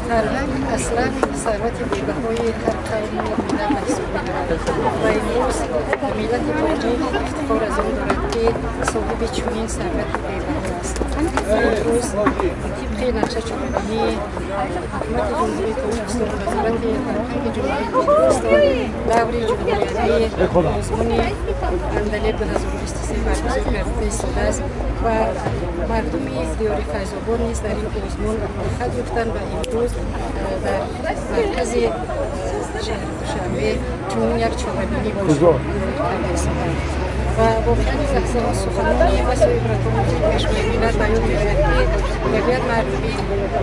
Фарҳанг аслан сарвати бебаҳои ҳар қавму миллат ба ҳисоб меравад ва имрӯз миллати тоҷик ифтихор аз он дорад, ки соҳиби чунин сарвати бебаҳо аст. Имрӯз тибқи нақша чорабинии Ҳукумати Ҷумҳурии Тоҷикистон, Вазорати фарҳанги Ҷумҳурии Тоҷикистон даври ҷумҳуриявии озмуни Андалеб 2023 баргузор гардида истодааст ва мардуми диёри Файзобод низ дар ин озмун рухат ёфтанд ва имрӯз дар маркази шаҳри Душанбе чунин як чорабинӣ доир карда истоданд. Ва воқеан ин лаҳзаҳо суханони басо ибратомӯзи Пешвои миллат ба ёд меояд, ки мегӯяд: мардуми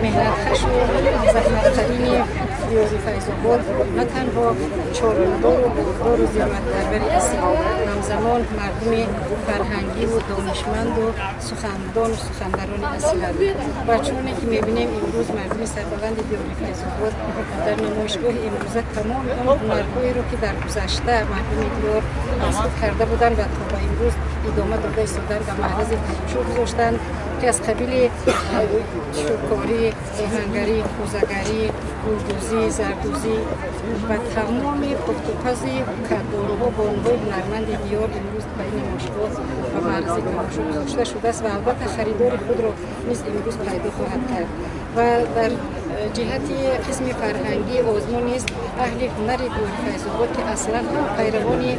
меҳнаткашу заҳматқарини диёри Файзобод на танҳо чорводору бордору зироатпарвари асил, ҳамзамон мардуми фарҳангиву донишманду сухандону суханбарони асиланд. Ва чуноне ки мебинем, имрӯз мардуми сарбаланди диёри Файзобод дар намоишгоҳи имрӯза тамоми он ҳунарҳоеро, ки дар гузашта мардуми диёр аз худ карда буданд ва то ба имрӯз идома дода истоданд, ба маърази тамошо гузоштанд, ки аз қабили чӯбкорӣ, оҳангарӣ, кӯзагарӣ, гулдӯзӣ, зардӯзӣ ва тамоми пухтупази каддоруҳо, бонуҳои ҳунарманди диёр имрӯз ба ин намоишгоҳ ба маърази тамошо гузошта шудааст ва албатта харидори худро низ имрӯз пайдо хоҳад кард. Ва дар ҷиҳати қисми фарҳангии озмун низ аҳли ҳунари диёри Файзобод, ки аслан ҳам пайравони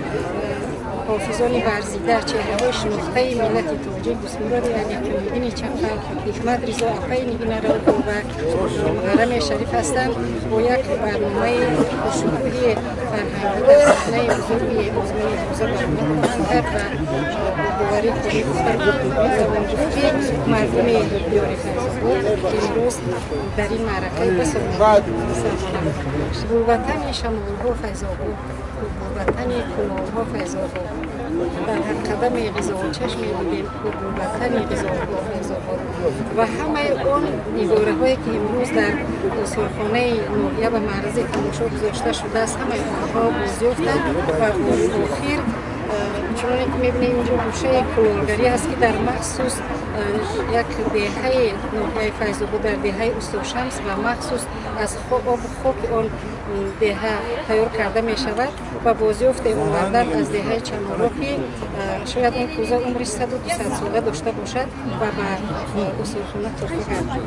ҳофизони варзида, чеҳраҳои шинохтаи миллати тоҷик Дӯстмуроди Али, Қиёмиддини Чақал, Ҳикмат Ризо, апаи Нигина Раупова ва Муҳаррами Шариф ҳастанд, бо як барномаи бошукӯҳи фарҳангӣ дар саҳнаи бузурги озмуни имрӯза баромад хоҳанд кард. Ва бо боварӣ метавон гуфт, ки мардуми диёри Файзобод имрӯз дар ин маъракаи басо гулватани шамолҳо Файзобод, гулватани кулолҳо Файзобод, дар ҳар қадами ғизочашм медидем, гулватани ғизоҳо Файзобод. Ва ҳамаи он нигораҳое, ки имрӯз дар осорхонаи ноҳия ба маърази тамошо гузошта шудааст, ҳамаи онҳо бозёфтанд. Ва бори охир, чуноне ки мебинем, инҷо гӯшаи кулолгарӣ аст, ки дар махсус як деҳаи ноҳияи Файзобод, дар деҳаи Устошамс ва махсус аз обу хоки он деҳа тайёр карда мешавад ва бозёфте овардан аз деҳаи Чаноро, ки шояд он кӯза умри 100-200 сола дошта бошад ва ба осорхона туҳфа гардид.